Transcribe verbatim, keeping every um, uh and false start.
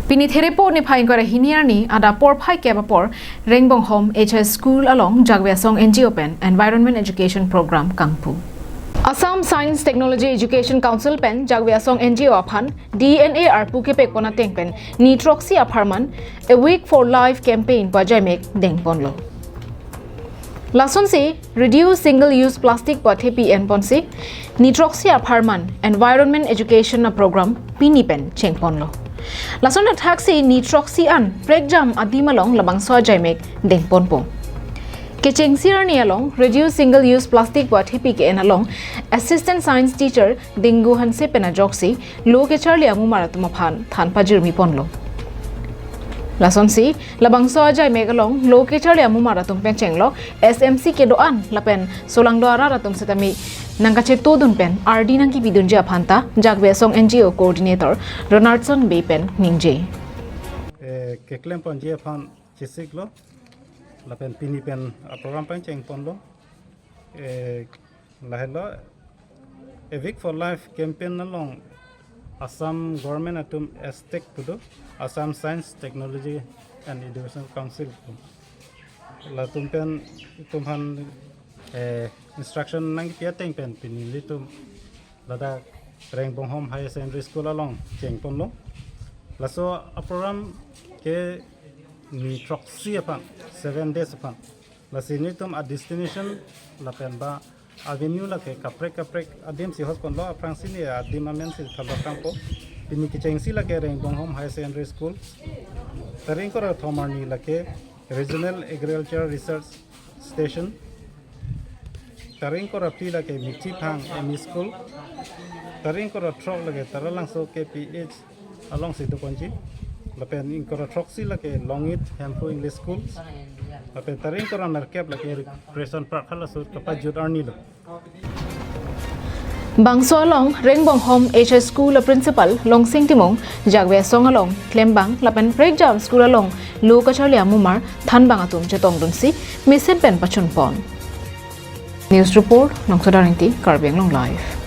Pini Therepo niphai ingkoi ra hini arni adap porphai kep apor Rengbonghom H I School along Jakve Asong N G O pen Environment Education Program kangpu. Assam Science Technology Education Council pen Jakve Asong N G O aphan D N A arpu kepekpon ateng pen ni throksi apharman A Week for Life campaign pu ajaimek dengponlo. Lasonsi Reduce Single Use Plastic pu athepi enponsi ni throksi apharman Environment Education a-program pini pen chengponlo. Lason athaksi ni throksi an prekjam adim along labangso ajaimek dengponpo. Kechengsi arni along Reduce Single Use Plastic pu athepi ke-en along Assistant Science Teacher Dingu Hanse pen ajoksi lo kecharli amumar atum aphan than pajirmiponlo. Lasonsi labangso ajaimek along lo kecharli amumar atum pen chenglo S M C kedo-an lapen solangdo arat atum setame nangkachetodun pen ardi nangkipidunji aphanta Jakve Asong N G O Coordinator Ronaldson Bey pen ningje. Eh, keklemponji aphan chesiklo, lapen pini pen a-program pen chengponlo. Eh, lahelo A Week for Life campaign along Assam government atum ASTEC pu do, Assam Science, Technology and Education Council pu. Latum pen itum aphan, eh, instruction nangpi ateng pen pini nelitum ladak Rengbonghom Higher Secondary School along chengponlo. Laso a-program ke ni throksi aphan, seven days aphan. Lasi nelitum a-destination lapen ba a-venue lake kaprek kaprek adim si hosponlo, aphrangsi ne adim amen si thanlo kangpo. Pini kechengsi lake Rengbonghom Higher Secondary School. Tarik ingkoi ra thom arni lake Regional Agriculture Research Station. Tarik ingkoi ra phli lake Mithiphang M E School. Tarik ingkoi ra throk lake Taralangso K P H alongsi doponji. Lapen ingkoi ra throksi lake Longit Hemphu English School. Lapen tarik ingkoi ra nerkep lake Recreation Park, halaso kapajut arnilo. Bangso along Rengbonghom H I School a-principal Longsing Timung Jakve Asong along klembang lapen prekjam school along lo kacharli amumar thanbang atum chetongdunsi mesen pen pachunpon. News report, Nongso Daringti, Karbi Anglong Live.